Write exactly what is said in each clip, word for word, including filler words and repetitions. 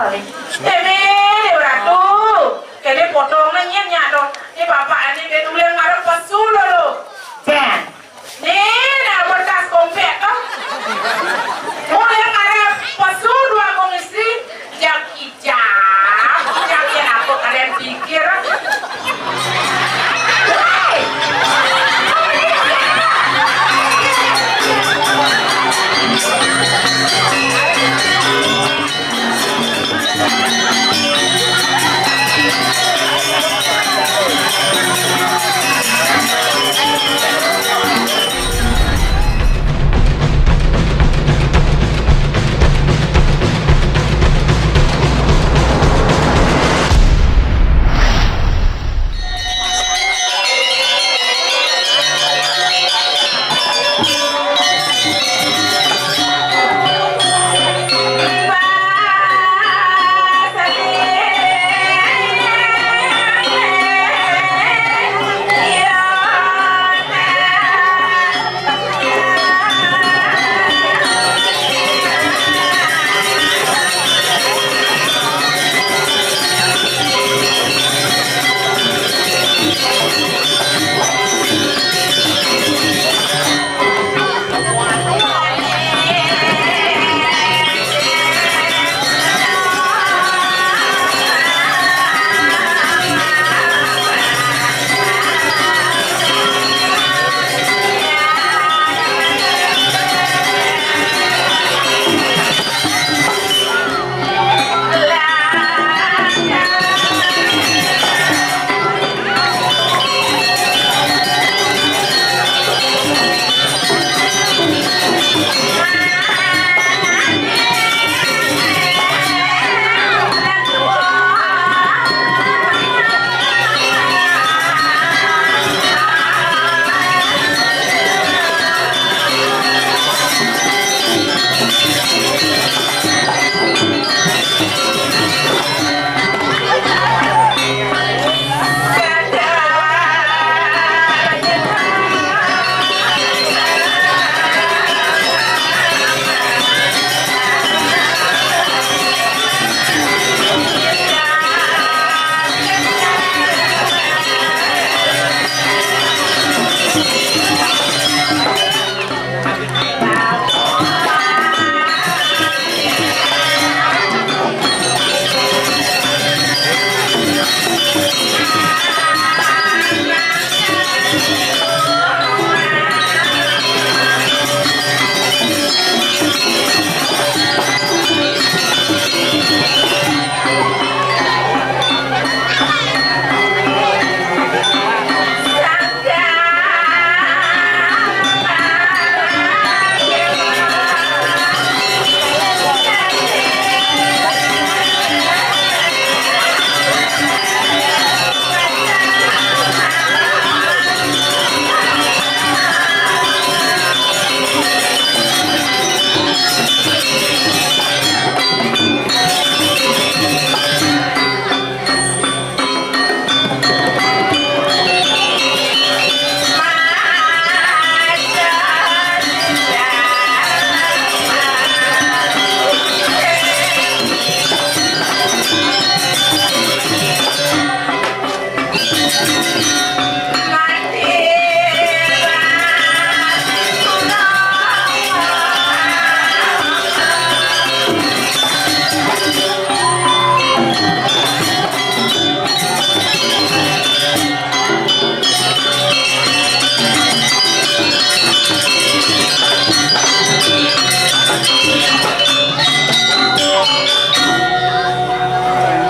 Teme, Déwa Ratu. Kéné potong nyen nyak to. Né bapak ané dé tuléng ngarep pesu lho. Jan. Né, nah, bekas kompék to. Tuléng ngarep pesu dua kong istri. Jam ijab, ijab yén apa kalian pikir? Woi!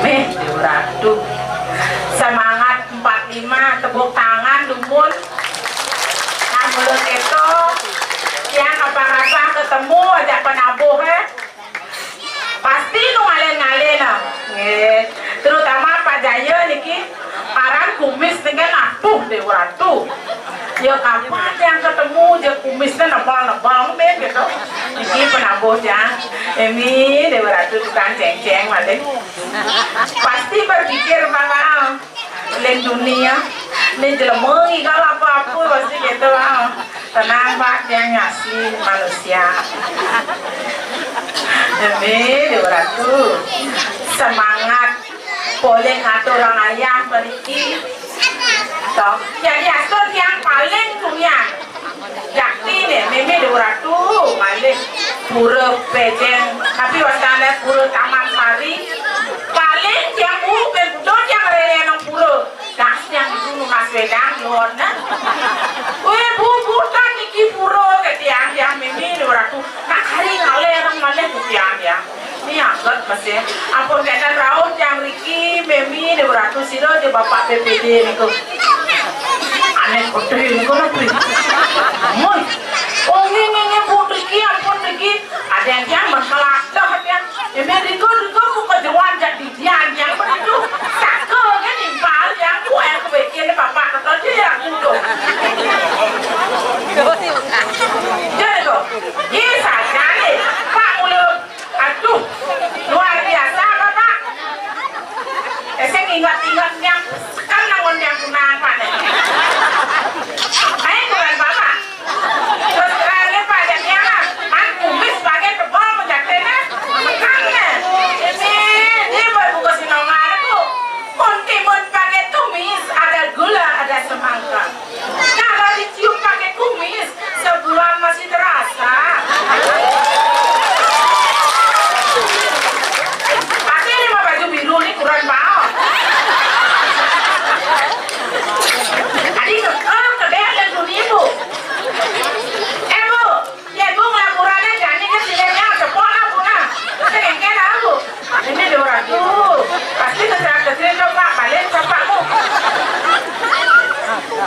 Mih, Déwa Ratu. Semangat empat lima, tepuk tangan, dumun. Nah, mula kéto, tiang kapan-kapan ketemu ajak penabuh, eh. Pasti nu ngalén-ngalén, ah. Nggih. Terutama Pak Jaya niki, aran kumis niki nabuh Déwa Ratu. Ya kapan tiang ketemu, ya kumisnya nebal-nebal, mih, gitu. Niki penabuh tiang. Ini Déwa Ratu tukang céngcéng malih. Pasti berpikir bakal lén dunia, lén jelema ngigal apa-apa, pasti gitu, ah. Tenang, Pak, tiang asli manusia. Amin, Déwa Ratu. Semangat polih ngaturang ayah mriki. Toh, jadi atur tiang paling tunian. Jakti nih, mimi Déwa Ratu, malih Pura Pejeng, tapi wastané Pura Taman Sari. Paling tiang bu, ben budal tiang reré nang pura. Dah tiang itu nunas wedang, luar nah. Wéh, bu, butan niki pura, ké tiang, tiang mimi Déwa Ratu. Nak hari ngalih, nang malih, tiang, tiang. Ni angkat masih. Ampun kénten rauh tiang mriki, mimi Déwa Ratu sira di Bapak B P D niku. Anéh putri niku lho, Pri. Mun. Oh, nggih, nggih, nggih, Bu, mriki, ampun mriki. Ada yang tiang berkelatah tiang. Mimi niku, niku muka jeroan jadi tiang, tiang begitu. Saka nggih nimpal tiang, Bu, yang kebikin Bapak ketol dia aku tuh. Jadi tuh, ini saja nih, Pak Muluk. Aduh, luar biasa, Bapak. Eh, saya ingat-ingat yang kan lawan yang tunangan, Pak, nih. Ayo, bukan Bapak. Terus terakhir, Pak, ada yang, ah, man, kumis pakai tebal, menjatena. Makan, nih. Ini, ini buat buka si Nongar, Bu. Mun timun pakai tumis, ada gula, ada semangka. Kalau dicium pakai kumis, sebulan masih terasa. Pasti ini mah baju biru nih kurang bau. Tadi ke, oh, kedek dan dunia, Bu. Eh, Bu, ya, Bu, laporannya jani ke sini, ya, cepol lah, Bu, nah. Sedengke lah, Bu. Ini Déwa Ratu. Pasti keserah kesini, coba balik, coba, Bu.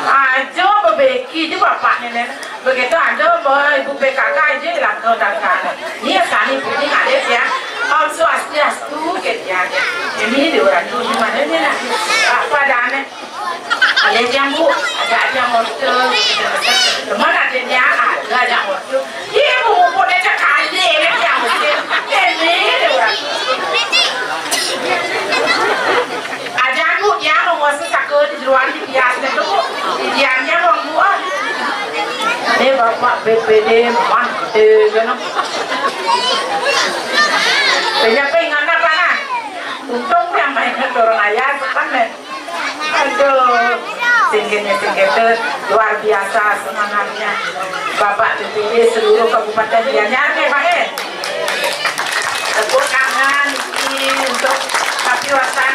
Aja bebeki je bapak ni, Nen. Begitu ada, Bu, Ibu P K K aja hilang ke dagang. Ini ya, sani putih ada ya. Om Swastiastu, gitu ya. Ini Déwa Ratu, gimana nih, nak? Apa ada aneh? Ada yang, Bu, ada aja ngorta. Teman ada yang ada aja ngorta. Iya, Bu, pun aja kali ini yang mesti. Ini dia orang. Aja, Bu, dia mau ngorta saka di jeroan di bias itu, Bu. Di diannya, Bang, Bu, ah. Ini Bapak B P D, man, gede, gitu. Banyak pengen apa, nah? Untung yang main dorong ayah, kan, nih. Aduh, singgihnya singgih tuh luar biasa semangatnya. Bapak B P D seluruh Kabupaten Gianyar nih, Pak, eh. Tepuk tangan nih untuk Pak Iwasan.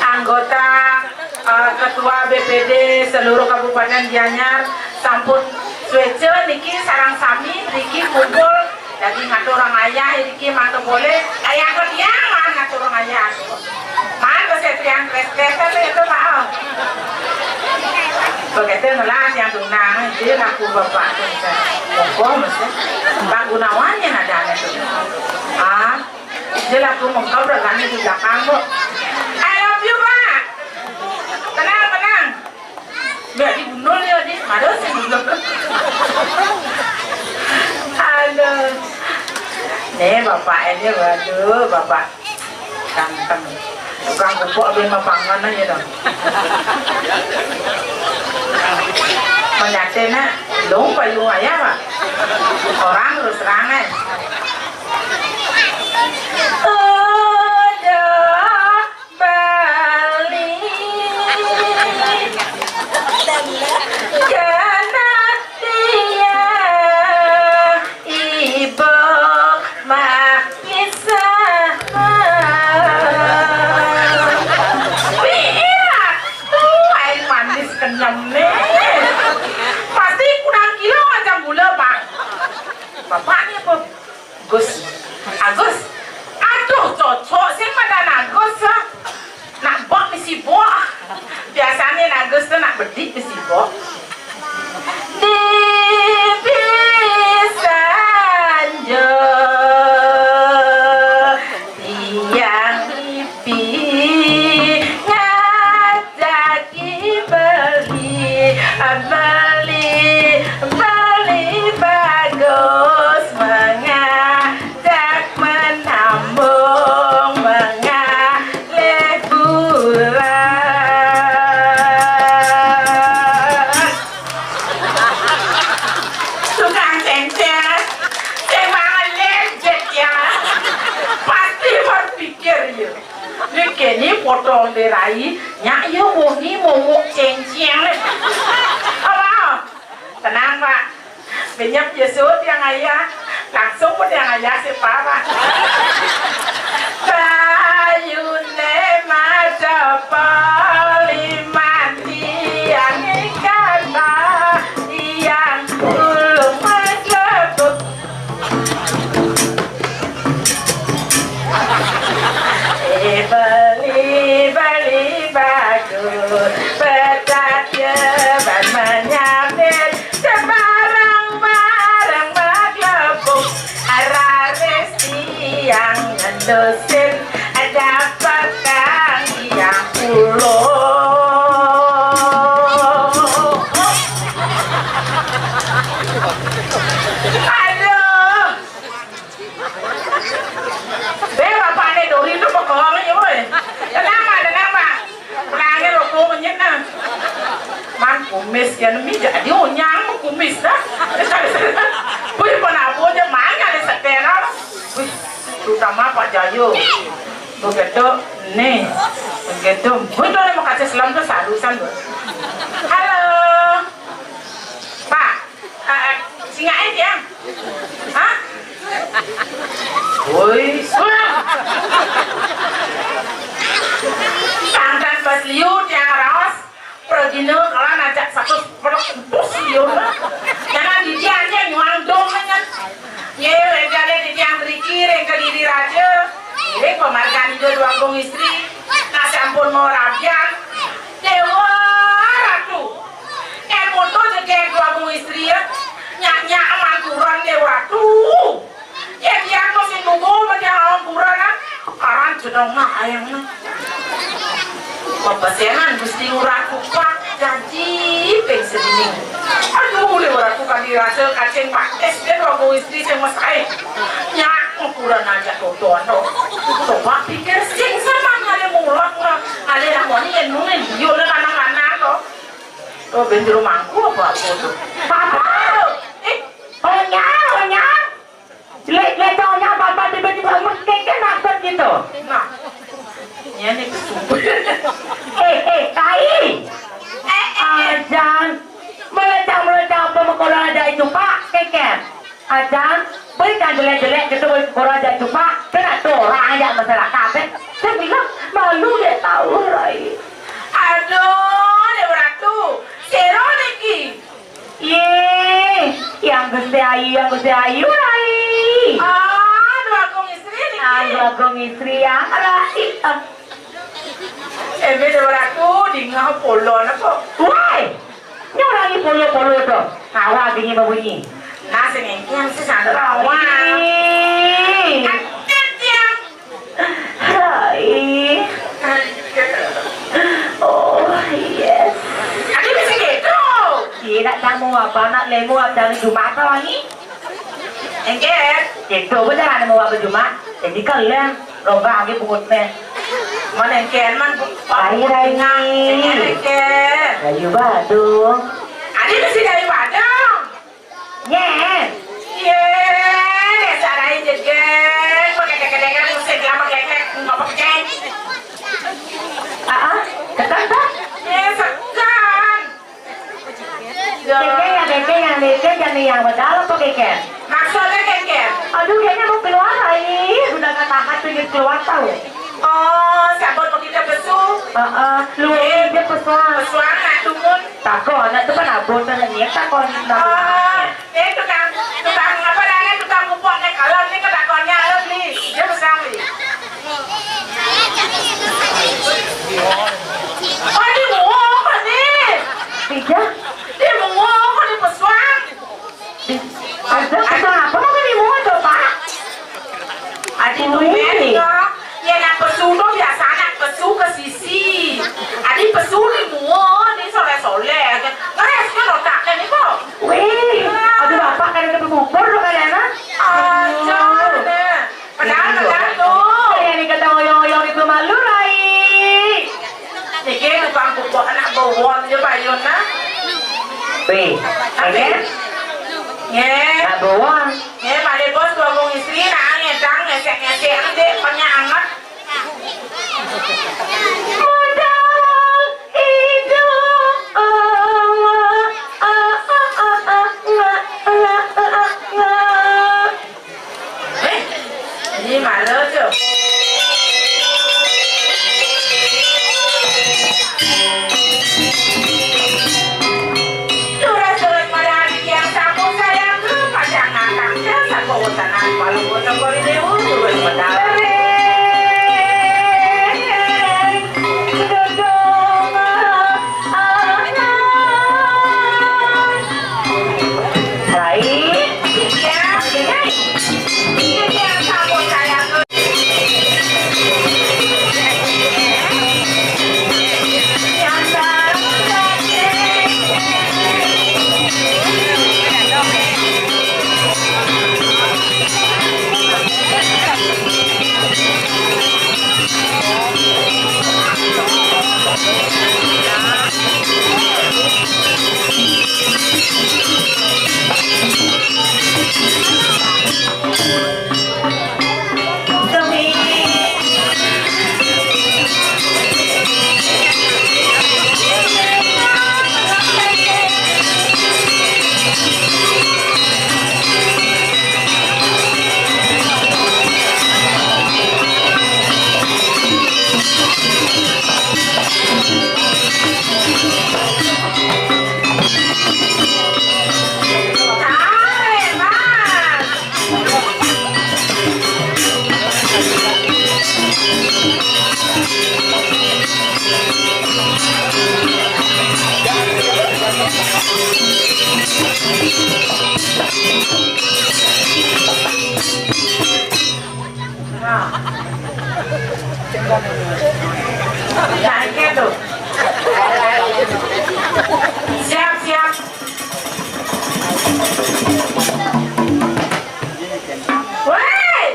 Anggota, eh, Ketua B P D seluruh Kabupaten Gianyar sampun suéca niki sareng sami niki kumpul Dadi ngaturang ayah iki mangke boleh, ayah kok tiang man ngaturang ayah. Man, basa tiang kres-kresan itu, Pak. Begitu ngelah yang tunang, itu laku bapak tuh. Monggo, mesti. Pak Gunawan yang ada itu. Ah, dia laku mengkau berani di belakang, Bu. I love you, Pak. Tenang, tenang. Mbak digundul ya, Dik. Aduh, sih gundul. Aduh. Nih, bapak ini, waduh, bapak ganteng. Tukang gubuk lima pangan aja dong. Menyate, nak, dong, payung aja, Pak. Orang terus terang, eh. Udah. Bali, kana dia ibu mah pisah. Wih, iya. Tuh, air manis kenyem nih. Pasti kurang kilo aja gula, Pak. Bapaknya apa? Gus. Agus. Aduh, cocok sih madan Agus, ah. Nak bok misi bok. Biasanya nak Agus tuh nak bedik misi bok. Di pisan jo tiang ipi ngajak Beli, beli, beli bagus mengah. Dong de rai, nyak yo wengi mowok cengceng le. Apa? Tenang, Pak. Benyap Yesus yang ayah. Langsung pun yang ayah si Pak. Bayune maca poliman tiang kata tiang ulung mas lebut. Eh, beli, beli bagus, pecat ya, ban menyabit, sebarang barang maglepung, araris tiang ngendusin, dapat kang tiang pulo. Aduh. Be, bapakne Dori tu bengong aja, woi. Tenang, Mak, tenang, Mak. Pulangnya rokok menyit, nah. Man kumis ya, nemi jadi onyang kumis, dah. Woi, pun apa aja, man, ada setelan. Wih, terutama Pak Jayo. Begitu, nih. Begitu. Wih, tuh, mau kasih selam tuh salusan, woi. Halo. Pak, eh, eh, singae tiang. Hah? Woi, suang. Tangkan bas liu tiang raos. Pragina kalan ajak satu pelek empus liu. Jangan di tiang aja nyuang dong aja. Ye, wegane di tiang beriki ring Kediri Raja. Ring pamargan Ida Dwagung Istri. Nah, sampun mau rabian. Dewa Ratu. Yen moto jegeg Dwagung Istri ya. Nyak-nyak aman kuran Dewa Ratu. Yen tiang mesti nunggu menyang alam kuran, ah. Aran jeneng nah ayang nah. Pepesenan Gusti Ngurah Kupak janji ping sedini. Aduh, Dewa Ratu kan dirasa kacing pakis dia Dwagung Istri sing mesai. Nyak kuran aja totoan to. Coba pikir sing sama ngale mulak lah. Ngale lakoni yen nungin dia oleh lanang-lanang to. Oh, ben jero mangku apa, apa tuh? Papa! Eh, onyang, onyang. Jelek-jelek onyang, papa tiba-tiba mekeke maksud gitu. Nah, ya nih kesumpah. Eh, eh, Kai. Eh, eh, eh. Ajan. Melecang-melecang apa mekolo aja itu, Pak? Keke. Ajan, berikan jelek-jelek gitu, beri kurang aja cuma kena tuh orang aja masyarakat, eh. Saya bilang, malu dia tahu, Rai. Aduh, Dewa Ratu, sero niki. Ye, yang Gusti Ayu, yang Gusti Ayu, Rai. Ah, Dwagung Istri niki. Ah, Dwagung Istri yang Rai. Eh. Embe Dewa Ratu, dingah polon apa? Woi! Nyorangi polo-polo to. Awak gini berbunyi. Nah, sing engkeng sih sandra awak. Ih. Angkat ya. Hai. Oh, yes. Adi mesti gitu. Iya, nak tamu apa, nak lemu apa dari Jumat wangi? Engken. Itu bener ane mau apa Jumat? Jadi kalian lomba agi pungutne. Man engken man. Rai, rai. Engken, engken. Kayu badung. Adi mesti kayu badung. Nyen. Ye, dasar aja jegeng. Pakai kedengan musik lama kelek-kelek ngapa kejeng. Ah, ah, ketan tak? Ye, segan. Keke ya, keke yang leke, jangan yang bedal apa keke? Maksudnya keke? Aduh, kayaknya mau keluar, ai. Udah nggak tahan tuh, jadi keluar tahu. Oh, sabun mau kita besu. Heeh, lu aja pesuang. Pesuang, nak tungun. Takon, nak tuh kan abon, kan, ya, takon, takon. Oh, eh, tukang, tukang apa namanya, tukang pupuk naik alam nih, ketakonnya alam nih. Dia pesuang nih. Oh, ini muak, Pak, nih. Iya. Dia muak, ini pesuang. Di, ada pesuang apa mau ini muak tuh, Pak? Adi tumben, ya. Ya, nak pesu tuh biasa nak pesu ke sisi. Adi pesu ini muak, ini soleh-soleh. Ngeres kan otaknya nih, kok. Wih, aduh, Bapak kan udah bubur tuh kalian, ah. Aduh. Padahal, padahal tuh. Saya nih kata oyong-oyong itu malu, Rai. Niki tukang pupuk anak bawon aja bayun nah. Wih, ini? Nggih. Anak bawon. Nggih, Pak Bos, Dwagung Istri, nah, ngedang, ngesek-ngesek, nanti banyak amat. Malu kota kori dewa, turun pedang. Baik. Iya, iya. Iya, iya, sama saya. Nah, itu tuh. Siap, siap. Woi!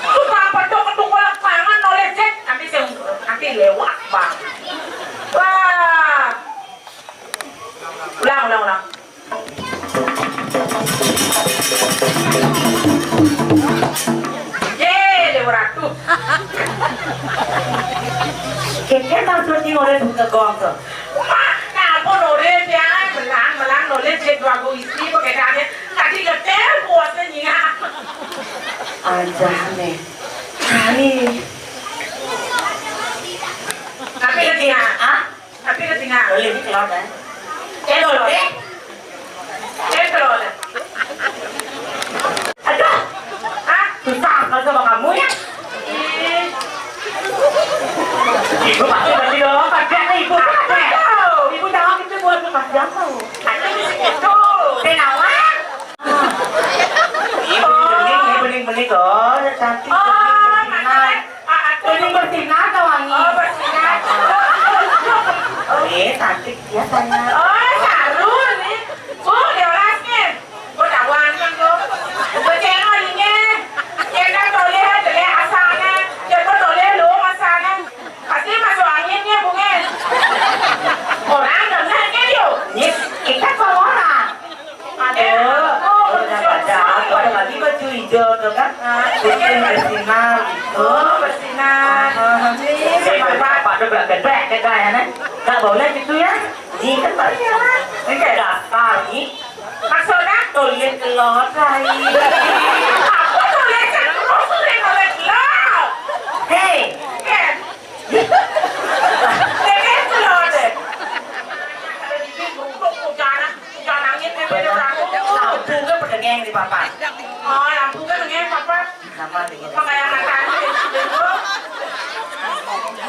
Lu ngapa dong ketuk kolak pangan oleh Jack? Nanti saya, nanti lewat, Bang. Wah. Ulang, ulang, ulang. Ye, Dewa Ratu. Keke maksudnya oleh buka gong tuh. Wah, ngapa nulis ya? Melang, melang nulis, Jack dua isi, pakai tadi ngetel, puasnya nyingak. Aja nih. Hai. Tapi ketinggalan. Ah? Tapi ketinggalan. Boleh, ini keluar, kan? Cendol, eh? Cendol. Aduh. Hah? Susah kalau sama kamu, ya? Ih. Ibu pasti berarti dong, kerja nih, ibu. Apa tuh? Ibu jangan gitu buat lepas jam, tuh. Aduh, itu. Kenawan? Ini bening, ini bening, bening, oh, cantik, oh, bening, bersinar. Maksudnya, ah, aku bening bersinar, tau wangi. Oh, bersinar. Oh, iya, cantik, ya, sayang. Oh, saru, nih. Bu, diolas, nih. Bu, dawan, kan, Bu. Bu, cengol, ini. Dia kan toleh, toleh, asalnya. Dia tuh toleh, lu, asalnya. Pasti masuk angin, ya, Bu, nih. Orang, dengar, kan, yuk. Yes, kita kok orang. Ada. Oh, udah pada, ada lagi baju hijau tuh kan. Ah, betul, bersinar gitu. Oh, bersinar. Ah, ini sama Bapak tuh belah gedek, gedek ya, Nek. Nggak boleh gitu ya. Ini kan Pak Iwan. Ini kayak dasar nih. Maksudnya? Tuh, lihat telur, Rai. Apa tuh, lihat terus, tuh, lihat telur? Hei. Iya. Lihat telur deh. Ada di sini, tuh, tuh, jangan. Janangin bébé orang. Lampu ke pedengeng di papan. Oh, lampu ke pedengeng papan. Sama dingin. Makanya matanya di bendul.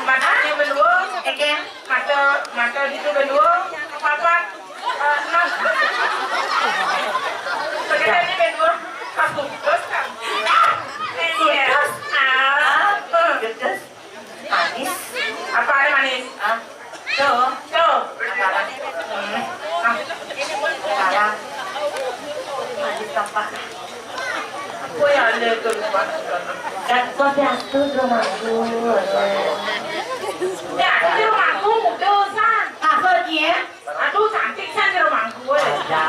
Matanya bendul. Oke. Mata, mata gitu bendul. Papan. Eh, nah. Sekedar di bendul. Aku terus kan. Ah, iya. Ah, terus. Manis. Apa ada manis? Ah, tuh. Tuh. Apa-apa? Hmm. Ah. Parah. Manis apa? Aku yang ada tuh. Dan kau jatuh tuh, Mangku. Ya, itu Mangku muda, San. Apa dia? Aduh, cantik, San, jero Mangku, eh. Ya.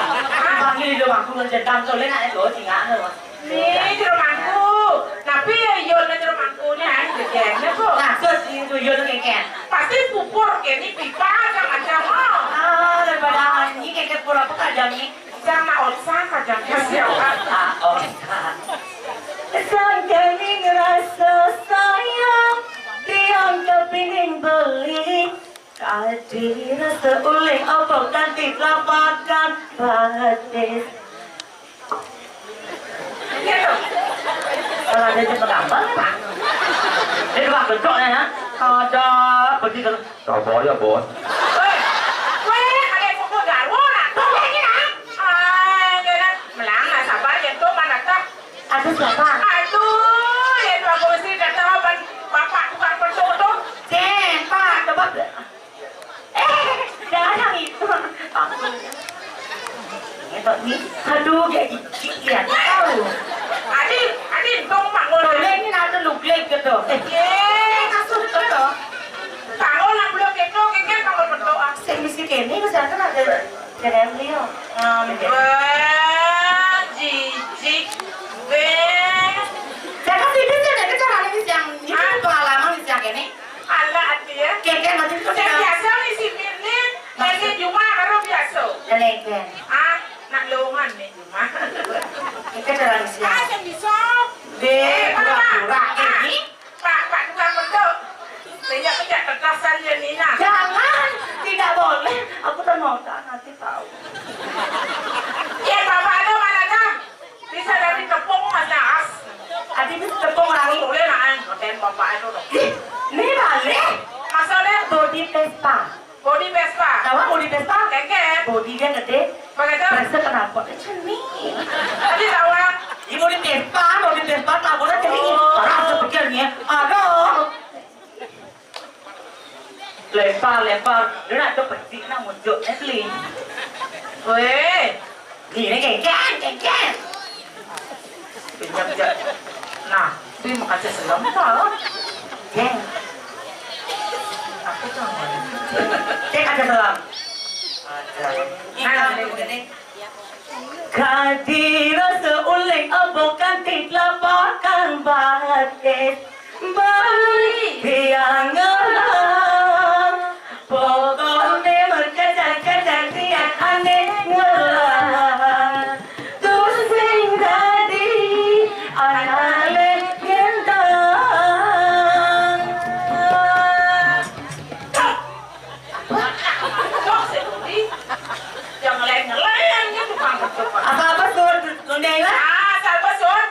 Panggil jero Mangku, jendang, soalnya nak itu, tinggal, Mas. Nih, jero mangku. Tapi ya, iya, nah, jero mangku nih, ah, gegengnya kok. Nah, terus itu iya, lu keken. Pasti pupur, kayak ini pipa, macam-macam, oh. Ah, daripada ini keken pura apa kajang nih? Sama otak kajangnya siapa? Ah, otak. Sangkani ngerasa sayang, tiang kepining beli. Kadi rasa uling apa kanthi lapakan batis. Ada aja gambar, Pak. Ini tukang bedok nih, ya. Ada pergi ke, coba ya, Bos. Weh, weh, ada yang pukul garwo, nah. Tuh, ini, nah. Ah, kena melang, nah, sabar, ya, tuh, mana, tuh? Aduh, siapa? Aduh, ya, tuh, aku mesti datang, apa, bapak tukang bedok, tuh. Cen, Pak, coba. Eh, jangan yang itu. Aduh, dia gigit ya, tahu. Adi, Adi, dong, bangun. Boleh ini nanti lu klik gitu. Eh, masuk gitu. Bangun lah, belum gitu, kikir bangun berdoa. Sing mesti kene, misalkan ada, ada yang beliau. Wah, jijik, be. Saya kasih dia, saya kasih cara ini yang, ini pengalaman yang ini. Alah, Adi ya. Keke, macam tu. Sing biasa ni si Mirni, lagi Juma baru biasa. Lagi. Ah, nak lowongan ni Juma. Keke terang siang. Ah, sing bisa. Dek, eh, pura-pura ini. Pak, Pak tukang bedok. Banyak pejak kertasan je ni, nah. Jangan, tidak boleh. Aku tak mau tak nanti tahu. Ya, Bapak tu mana dah? Bisa dari tepung, Mas Naas. Adi bisa tepung lagi. Boleh lah, eh. Ngoten bapak itu, dong. Ih, ini balik. Maksudnya? Body Vespa. Body Vespa. Tahu body Vespa? Keke. Body dia gede. Begitu? Berasa kenapa? Cemil. Tadi tahu, ah. Ini body Vespa, body Vespa, tahu lah cemil. Oh. Orang sepikirnya. Aduh. Lempar, lempar. Dia nak tu pecik nak muncul. Eh, beli. Weh. Ni, ni, geng, geng, geng, geng. Pinjam, pinjam. Nah, tu yang makasih selam tau. Geng. Apa tu? Geng, ada selam. Ada. Nah, ni, ni. Kadira seuling abokan titlapakan batis. Balik tiang ngelah. Pokoknya berkejang-kejang tiang aneh ngelah. Tusing tadi anak lek ngendang. Jangan lain-lain, tukang betul. Apa-apa, Sur? Tunda, ya? Ah, sabar, Sur.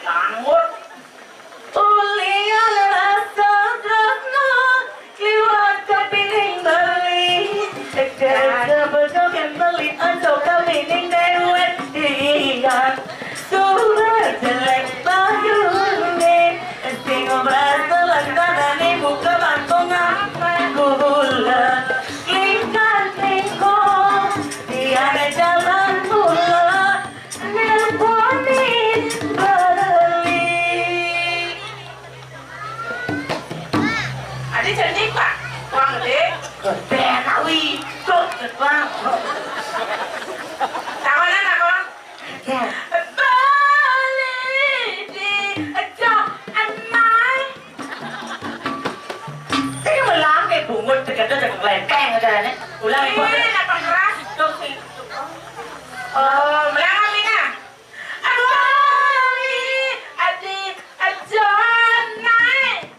Tanggut. Ulian rasa tresno, liwat kepining beli. Kerja berdoa beli, untuk kepining dewek dia. Surat jelek layune, sing obras telentanane buka bantungan kula. Lingkar lingkung, tiada jalan mula. Nelponin balik. Adi cerdik, Pak. Uang gede. Gede, Pak, wi. Tuh, Bang. Tawanan apa? Gede. Balik di Ejo Enai. Sing melang ke bungut, tegede, tegede, lempeng aja, nih. Ulang, Ibu. Ih, apa keras? Tuh, sih. Oh, melang apa, Mina? Aduh, Adi, Adi, Adi, Jonai.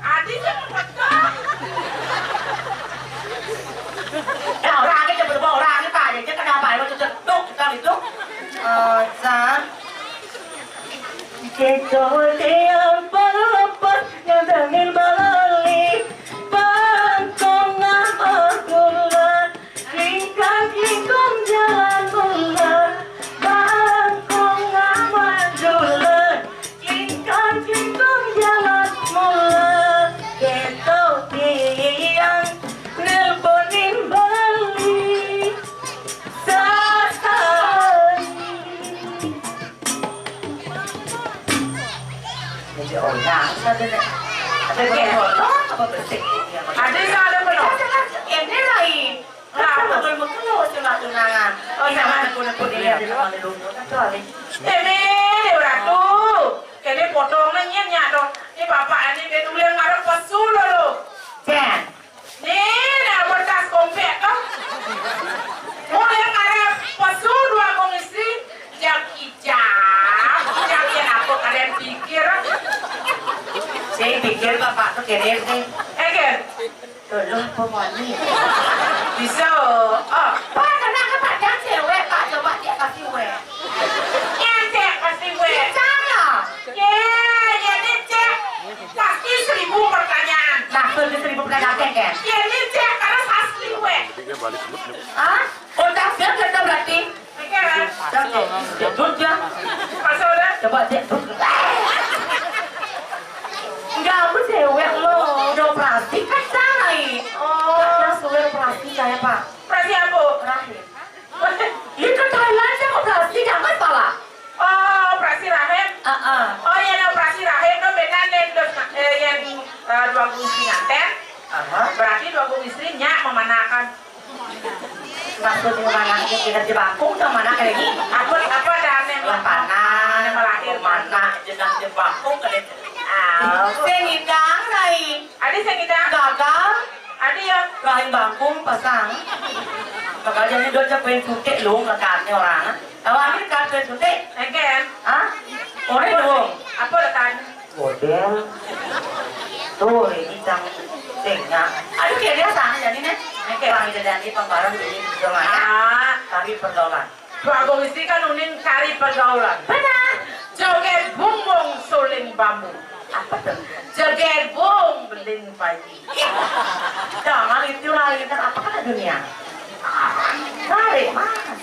Adi, siapa betul? Ya, orang ini coba, orang ini, Pak. Dia kenapa? Itu cetuk, kita itu. Eh, San. Kecil tiang pelepas, ngadamin bali. Bangkong ngamah gula. Lingkang lingkung jalan mula, bangkong ngamah jula. Lingkang lingkung jalan mula, ketok tiang nelponin bali. Sasai. Jadi orang, ada nih. Ada yang bolong, apa bersih? Ada yang ada bolong. Ini lain. Lah, betul-betul lo sing tunangan. Oh, jangan aku nepuk dia di depan dulu. Satu hari. Teme, Ratu. Kene potong nyen nyak dong. Ini bapak ini dia dulu yang ngarep pesu lo lo. Jen. Ni, nak berkas kompek tu. Oh, yang ngarep pesu dua kong istri. Yang ijab. Yang dia apa kalian pikir? Saya pikir bapak tu kene ni. Eh, kan? Dulu apa mani? Bisa. Ah. Pak, kenapa Pak jangan cewek, Pak? Coba dia kasih wek. Yang cewek kasih wek. Yén cék, karena asli wé. Ah? Otak siap kita berarti. Oke, kan? Otak siap. Duduk ya. Pas udah. Coba cék. Enggak, aku cewek loh. Udah operasi kan saya. Oh. Saya sudah operasi saya, Pak. Operasi apa? Rahim. Itu Thailand saya operasi, jangan salah. Oh, operasi rahim? Heeh. Oh, yén operasi rahim tuh benar nih, terus, eh, yén, eh, dua kunci nganten. Aha. Berarti dua kunci istri nya memanakan. Maksudnya mana ini kita jebakung sama mana kayak gini? Apa, apa ada aneh? Lah, panas. Aneh melahir. Mana jenang jebakung kayak gitu. Ah. Sing idang, Rai. Adi sing idang. Gagal. Adi ya. Rahim bangkung pasang. Makanya ini udah capek suntik lu, ngekarnya orang. Tahu ambil kartu suntik? Enggak. Hah? Orang dong. Apa lekan? Model. Tuh, ini cang tengah. Aduh, kayak dia sana jadi nih. Oke. Bang, jadi pembarang ini, gitu lah, ya. Ah. Tapi pergaulan. Pak Komisi kan uning kari pergaulan. Benar. Joget bumbung suling bambu. Apa tuh? Joget bung beling bayi. Jangan itu lagi, kan apa kan dunia. Tarik, Mas.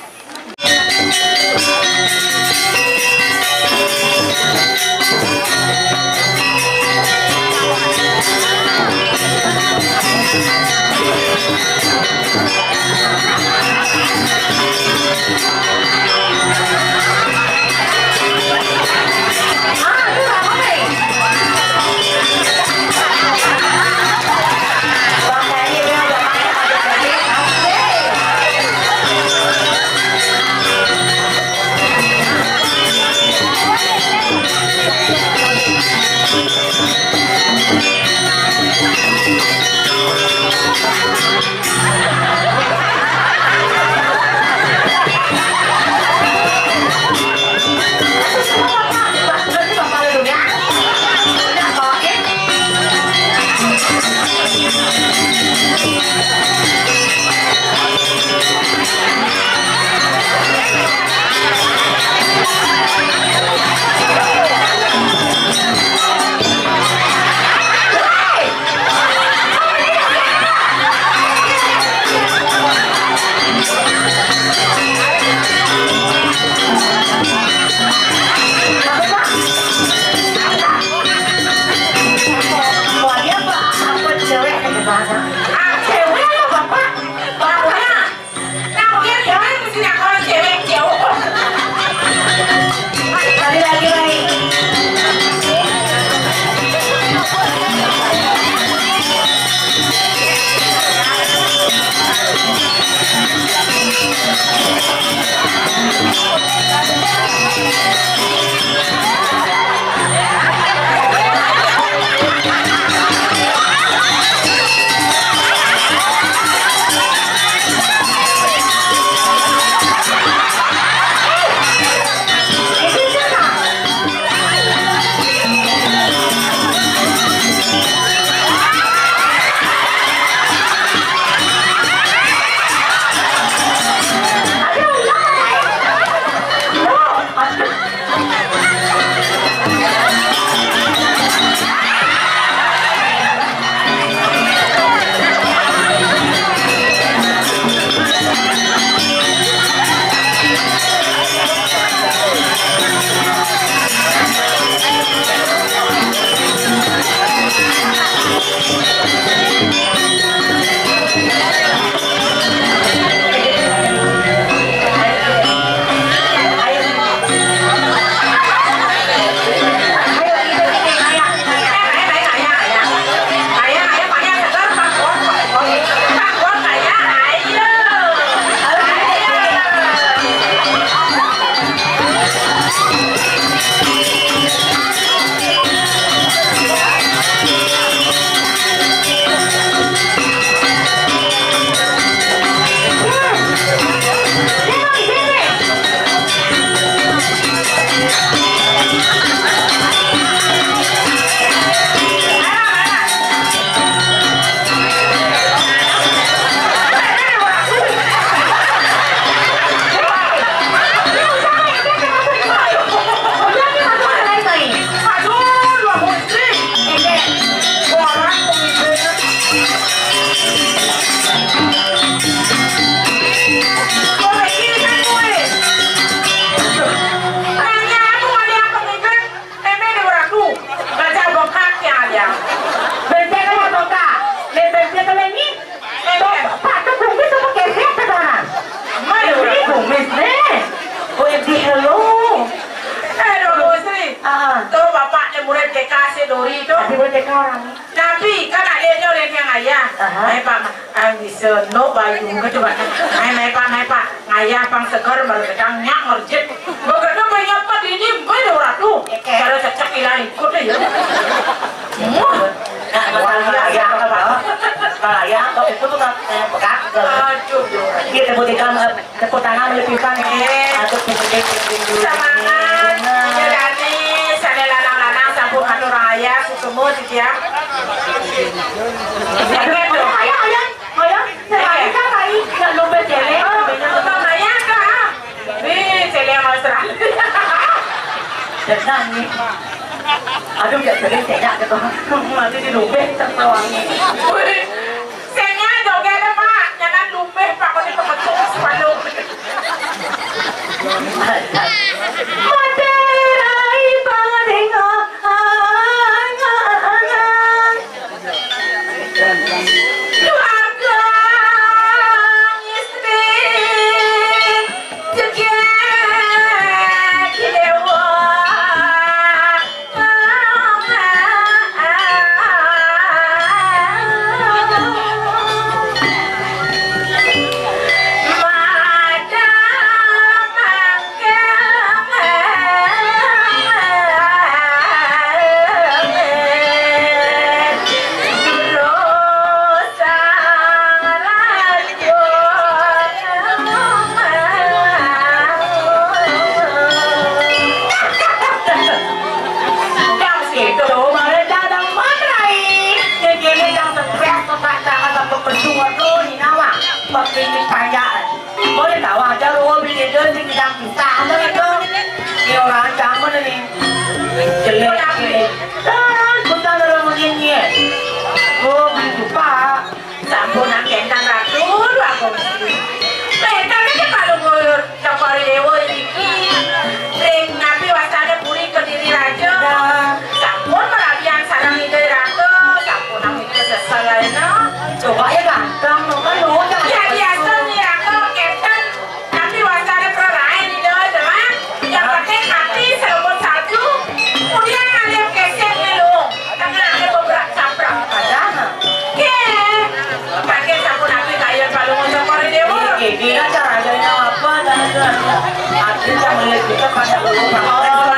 T K si Dori to. Tapi boleh T K orang. Tapi kan ada je orang yang ayah. Aha. Mai, Pak, ma-, ah, bisa no bayu ke coba. Mai, mai, Pak, mai, Pak. Ngayah pang seger baru gedang nyak ngerjit. Begitu banyak Pak Dini, bai dua ratus. Oke. Cara cecek ilang ikut deh ya. Muah. Nah, kalau ayah apa, Pak? Kalau ayah apa itu tuh, eh, pegat ke. Aduh, aduh. Iya, tepuk tangan, eh, tepuk tangan lebih kan. Eh. Aduh, tepuk tangan. Semangat. Iya, Dani, sana lanang-lanang, sampun anu orang ayah, susumu, ya. Aduh, ayah, ayah. Ayo, saya kan tadi nak lomba cewek. Oh, lomba maya kah? Wih, cewek yang Australia. Tenang ni. Aduh, tak sering saya nak tu. Nanti di lomba terpeluang ni. Wih, saya joget dah, Pak. Jangan lomba, Pak. Kau ni pemetuk sepuluh. Materai pangadinga, angan-angan. Duagang istri jegeg dewa. Dang situ, baru dadang matrai. Kene dang stres, otak jangan sampai bersuara dulu, nyawa. Pakai ini panjang. Boleh tahu aja lu, bini dia sing dang pisah, apa gitu? Ini orang zaman ini. Jelek ini. Dan bukan orang begini. Oh, gitu, Pak. Sampun anggenang Ratu Agung Sri. Petan aja kalau ngur Cokor I Dewa iki. Ring napi wastane puri Kediri Raja. Sampun merabian sareng Ida Ratu. Sampun nang itu sesel ae, no. Coba ya ganteng, no, kan lo jangan. Ya, biasa nih, Ratu, Captain. Tapi wastane prarain Ida, teman. Yang penting hati serabut salju. Kemudian ngalih kesek nih, lo. Tengah ada beberapa caprak. Ada. Oke. Pakai sapu napi kayu kalau mau cokor ini, Bu. Ini, ini acaranya apa? Dan artinya melihat kita pada dulu.